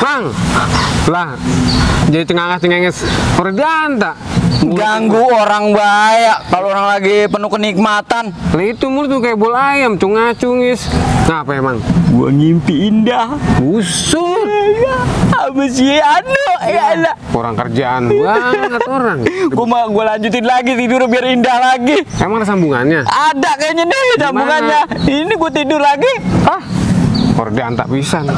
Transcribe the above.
Bang, lah, jadi cengenges Fordianta. Ganggu orang baik kalau orang lagi penuh kenikmatan. Lah itu mulut tuh kayak bola ayam, cungis. Ngapa emang? Gua ngimpi indah. Busur. Apa sih anu? Ya lah. Kurang kerjaan banget orang. Gua lanjutin lagi tidur biar indah lagi. Emang ada sambungannya? Ada kayaknya nih sambungannya. Ini gua tidur lagi. Fordianta pisan.